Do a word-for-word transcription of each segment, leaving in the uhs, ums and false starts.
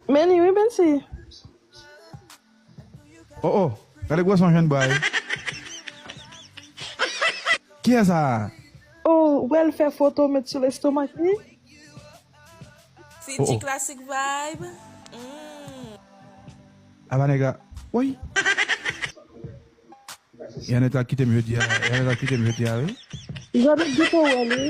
Men li, wi, men si. Oh, oh. Gade gwosman jwenn bwa, wi. Kiyès sa? Oh, wè l fè foto met sou lestomak li. Fiti Classic Vibe. Mm. Aba nèg la. Woy. Janet la kite m jodi a. Janet la kite m jodi a, wi. Janet gentan wè l, wi.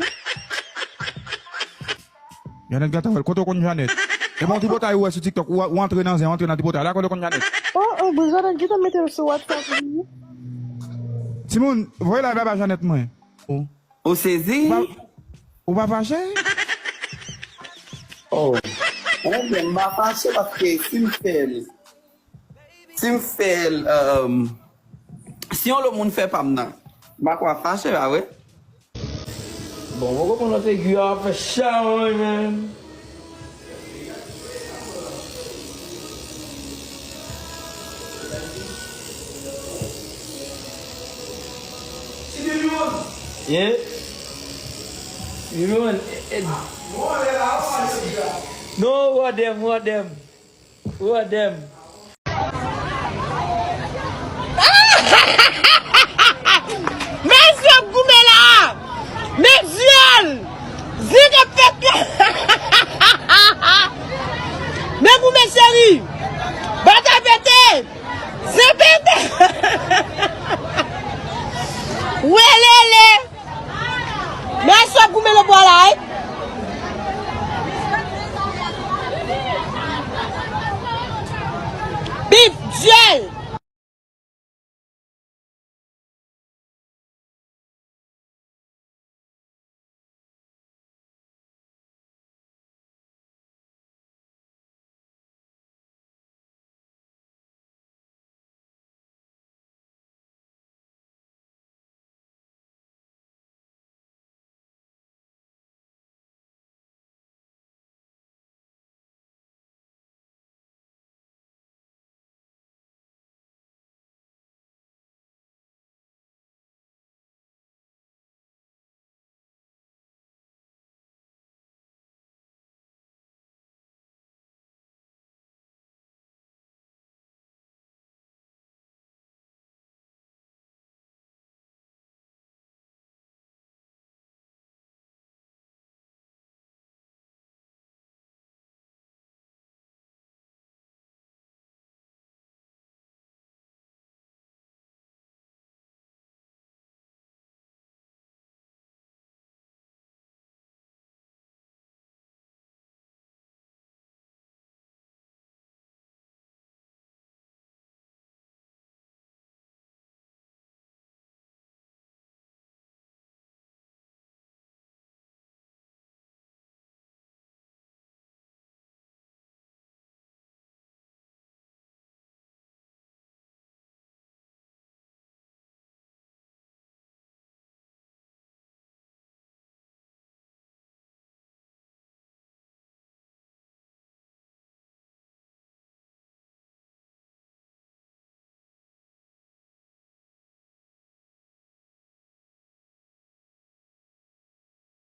Janet gentan wè l. Kote w konn Janet? E bon, tripotay ou wè sou TikTok, ou, ou antre nan zen, ou antre nan tripotay. La kote w konn Janet? Oh, oh, bon, Janet gentan mete l sou WhatsApp li. Timoun, voye la ba Janet mwen. Oh. Ou sezi? Ou pa, ou pa fache? Oh. Ebyen, m pa fache paske si m fè l, si m fè l, um, si yon lòt moun fè pa m nan, m pa kwa fache, pa vre? Bon, mwen konprann lòt egi a ap fè chay, man. Yeah. You know, and, and, no, what them, what them, what them. Men zen ap goumen la! Men dyòl! Zen k ap fèt la! Men goumen cheri! Batay pete! Zen pete! Welele! Men zen ap goumen nan bò la, wi!